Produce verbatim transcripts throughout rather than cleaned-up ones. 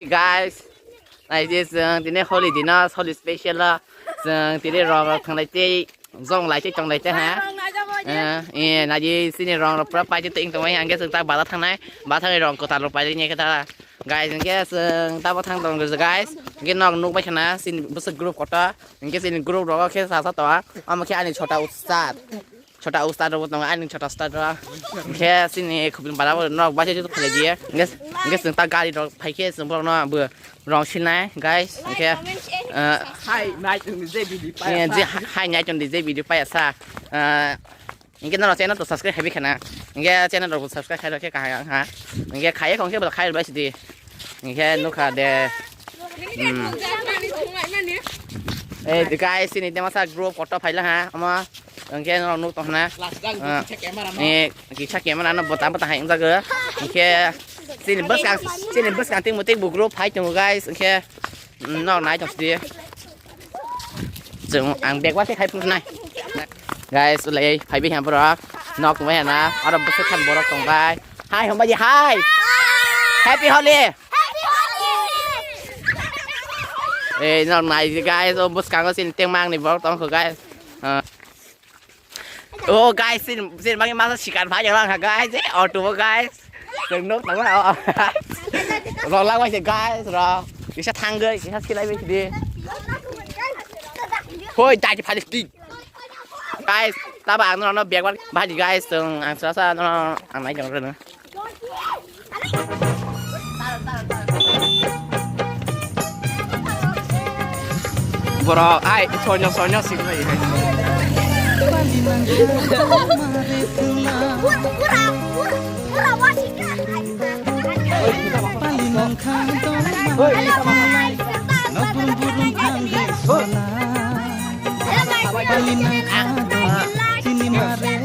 Guys, naidi chwng tini holi dino, holi special o chwng tini rong rok thang lai tei jong lai tei tong lai tei ha. Rong naijak bo je. Eh, eh, naidi chini rong rok pura paidi tei tong lai hwnkhe chwng ta bada thangnai, bada thangni rong kwtal rok paidi ni khe ta. Guys, hwnkhe chwng ta bo thang tong guys. Hwnkhe nok nuk bai khana chini bwswk group kotor. Hwnkhe chini group rogo khe sasa tongo. Omo khe ani chota ustad. Chota ustad rogo tongo, ani chota ustad rogo. Hwnkhe chini khupin bara bo nok bai se phai di. Hwnkhe, hwnkhe chwng ta gari rok phai khe chwng borok no bo rong sinai, guys. Hwnkhe, eh, hai nai chwng di je video pai eh, sa. Je hai nai chwng di je video pai sa. Eh, Hingke norok channel to subscribe khai khana. Hingke channel rok subscribe khai rok khe kaham ha. Hingke khai khong khe bo khai bai sidi. Hingke nukha de. Hmm. Eh, the guys, sini de masa group kotor phaila ha. Ama hingke norok nuk tong khana. Ah, eh, kisa camera no bota bota hai wngjago. Hingke sini bwskang, sini bwskang ting mutik bo group phai tongo guys. Hingke, mm, norok nai tong sidi. Chwng ang bag waisa khai phunuknai. Guys, ulai phaibi hwnba borok. Nok tongbai hwnba. Oro bwswk khan borok tongbai. Hai hwnba di hai. Happy Holi. Eh, nok nai di guys, o bwskango chini tengma ni borok tongkho guys. Ah. Oh guys, chini, chini bagwi masa sikar phai jang lang ha guys. Eh, auto bo guys. Chwng nuk tangma. Rok lang bai se guys, rok. Kisa thangwi, kisa silai bai sidi. Hoi, dai phai sidi. Guys, taba ang nono bag bar bahai di guys, chwng ang sasa nono ang nai jong reno. Borok ai sonyo sonyo sing bai hai.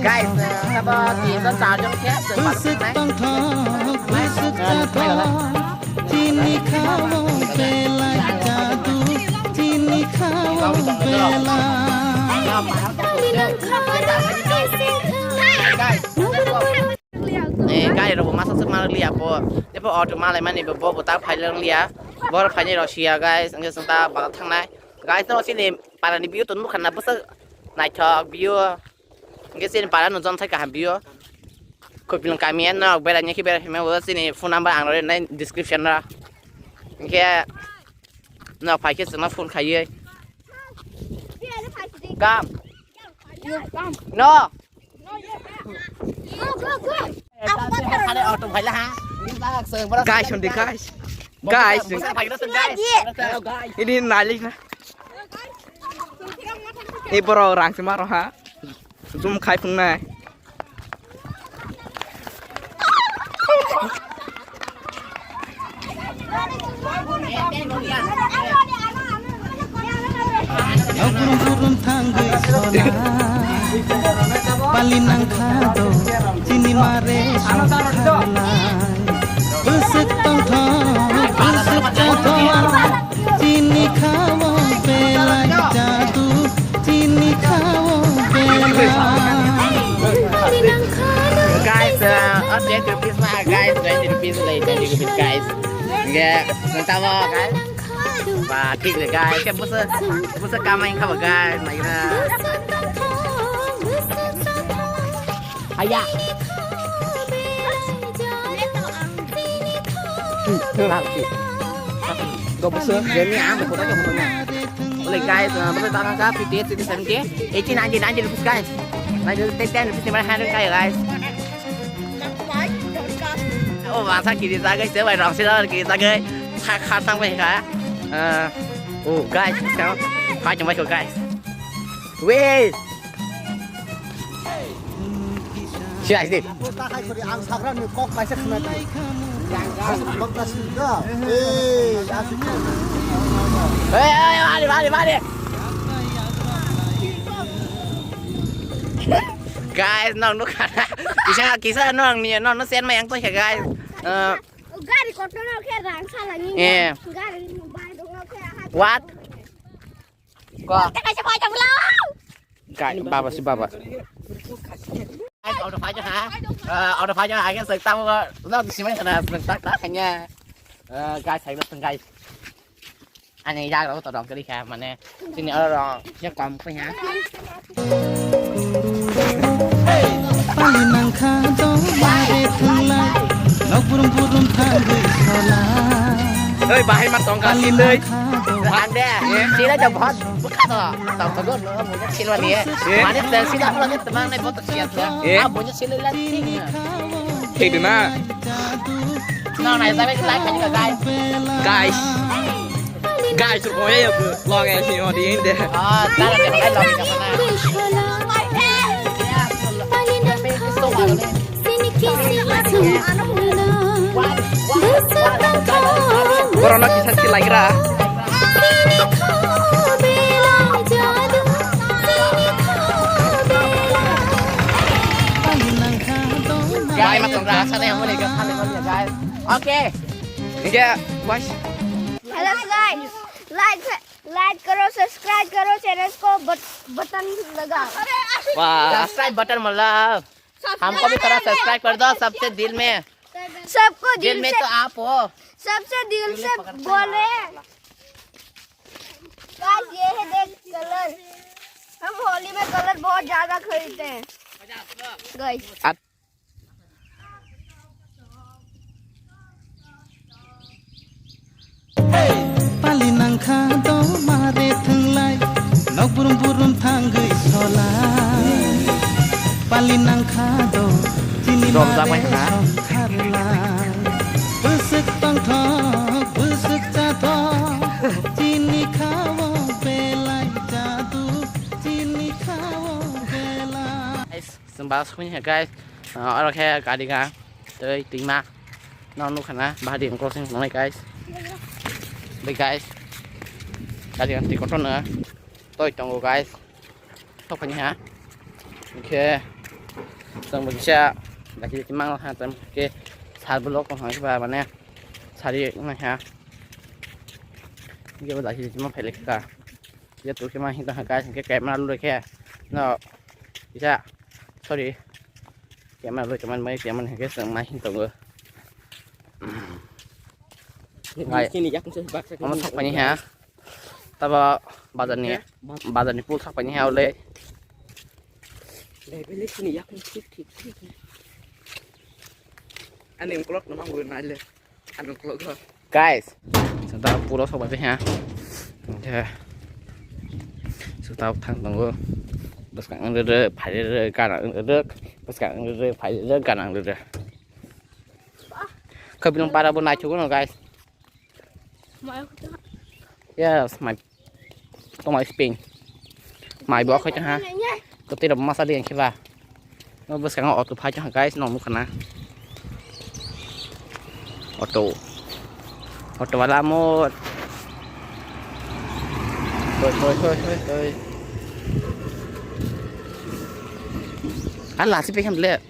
Guys, sabo tinjon charjon khe chwng bwswk tongthok, bwswk tongthok, chini khao belai jadu, chini khao belai. Eh, gari rok bo masa swk ma liya po. Tei bo auto malai mani bo, bo bo ta phai lang liya. Bor phaini rok siya, guys. Hwnkhe chwng ta bana thangnai. Guys, no chini para ni view to nukha na bwswk naithok view. Hwnkhe chini para no jon thai kaham view. Khupilung kami no berai ni khe berai phima bo chini phone number ang rw nai description o. Hwnkhe no phai khe chwngno phone khaiwi. Kam. No. Guys, on the guys. Guys, ini nalik na. Ini bro orang semua roha. Zoom khai phungnai. Burum burum thangwi sona, pali nangkha do chini mare songkharlai. Bwswk tongthok, bwswk tongthok, chini khao belai jadu, chini khao belai. Guys, uh, twenty rupees ma, guys, twenty rupees lei, twenty rupees, guys. Nge, nang tamo, guys. Ba, thik le, guys. Ke busa, busa kamai khabo, guys, mai na. Aya. Go busa, jeni am ko ta ko na. Ole guys, uh, bata tang ka fifty, sixty, seventy, eighty, ninety, ninety rupees guys. Ninety rupees, ten rupees ni mana hundred kaya guys. Oh, masa kiri jagai se bai rong se kiri jagai. Kha kha tang bai kha. Uh, oh guys, sekarang kha jom bai guys. Weh. Sila sini. Ang sakra ni kok kaisa khna. Ang kok ta sini da. Eh, asik. Eh, eh, mari, mari, mari. Guys, nong nuk kana. Kisa, kisa nong ni, nong no sen ma yang to ya guys. Eh. Gari kotor no khe rang sala ni. Eh. Gari bai dong no khe. What? Ko. Teka siapa aja pulang. Kai, baba si baba. Auto fajar ha? Eh, auto fajar ha, kan serta mo, lo di sini sana serta tak hanya. Eh, guys, hai bosong, guys. Ani jaga ko to dong kali kha, mane, sini oro dong, ya kom ko ya. Pali nangkha do mare thunglai, nok burum burum thangwi sola. Oi, bahai ma tong ka Pali sindai. Nangkha do Ande, sila jab bahut buka to, tong to go, no, mujhe sila ni hai. Eh? Mane, sila hula ke tamang nahi, bahut acchi aap. Eh? Aap mujhe sila la, thik hai. Thik na? No, no, ऐसा भी लाइक करेगा, guys. Guys. Guys, रुको, ये लोग ऐसे हो रही है। Ah, dara de, hai lagi ka mana? Corona kisa si lagira. Guys, rasa na yang mana ka, guys. Okay. India, guys. Hello guys, like, like करो, सब्सक्राइब करो, चैनल को बट-, बटन लगाओ। वाह। सब्सक्राइब बटन मतलब हमको भी थोड़ा सब्सक्राइब कर दो, सबसे दिल में। सबको दिल दिल में से, तो आप हो। सबसे दिल से बोल रहे हैं। गाइस, ये है देख कलर। हम होली में कलर बहुत ज्यादा खरीदते हैं। Guys. Pali nangkha do mare thwnglai, nok burum burum thangwi solai. Pali nangkha do chini mare songkharlai. Bwswk tongthok, bwswk chathok, chini khao belai jadu, chini khao belai. Chwng bus sokphaini hai, guys. Ah, oro khe gari ga tei twima no nukha na bahari crossing tongnai, guys. Bai, guys, gari ga twi kotor no toi tongo, guys. Sokphaini ha. Hwnkhe chwng bo kisa dakti dakti mang ha, tei hwnkhe sar bolok tong ha, ba mane sari nai ha. Hwnkhe bo dakti dakti ma phailai kha. Ya tu khe ma hin tong ha, guys, hwnkhe camera lurikhe no kisa, sorry, camera lurikhe man bai camera hwnkhe chwng ma hin tongo. Ngai. Chini yak nung se baksa omo khe sokphaini ha. Tabo bazarni, bazarni pool sokphaini ha ule. Dai bele chini yak nung thik thik thik. Ani ukolok no mang gue nai le. Guys, santa puro sok bai ha. Oke. Santa thang tongo. Bwskang rere, phai rere, gana rere, bwskang rere, phai rere, gana rere. Khabilong para bo naithok no, guys. Yes, my Tongmai Spain. Mai bo khoi tong ha. Kotwi rok masa de khe ba. No bwskango auto phai tong ha, guys, no nukha na. Auto. Auto wala mo. Hoi, hoi, hoi, hoi, hoi. Ala si pe khan le.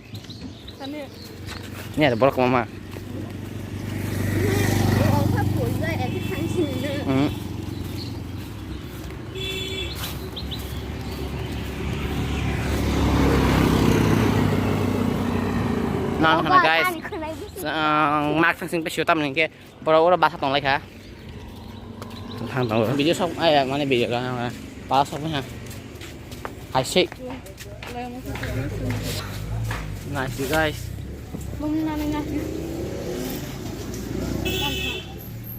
Ni ada borok mama. Hmm. Nang khana guys. Ang mak thang sing pe sio tam ning ke. Borok oro basa tong lai kha. Thang tongo. Video sok, ai, mane video ka, pa sok ha. Hai se. Nice, guys.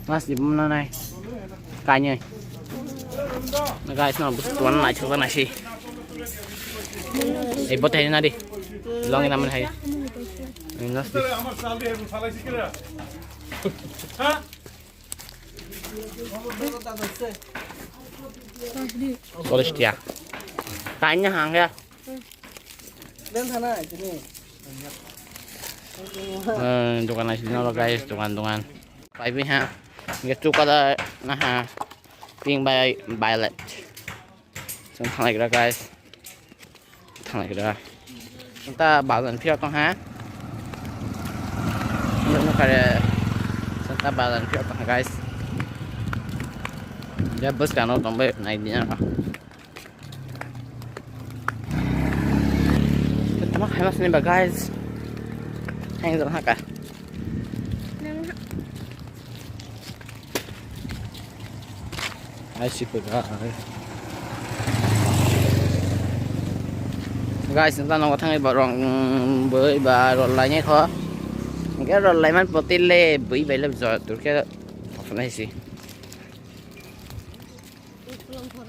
Nice, di bumna nai. Kanye. Na, guys, na bus tuan nai chok na si. Eh, bote na di. Long na man hai. Nice. Cholish tiya. Kain na hang ya. Eh, dokan nai sini lo guys, dokan, dokan. Pai bi ha. Nge tu kada na ha. Pink by violet. Song thang lai gra guys. Thang lai gra. Santa bazan phiyok tong ha. Nukha re. Santa bazan phiyok tong ha, guys. Ya bwskano tong bai nai di na. Tama hai mas ni ba, guys. Hai jong ha ka. Nang ha. Guys, nokta nogo thangwi borok bwi ba rol lainai kho. Hwnkhe rol laimani poti le bwi bai le jor turkhe thopnai si.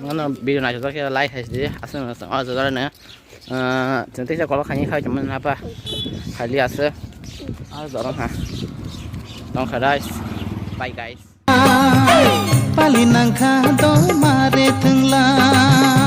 Ngono video naithotok khe like hai si di. Aswk no o jora no. Chwng teisa kolok khaini khai tongmani hapa. Khali aswk. O jora ha. Tongkha guys. Bye guys. Pali nangkha dol mare thwngla.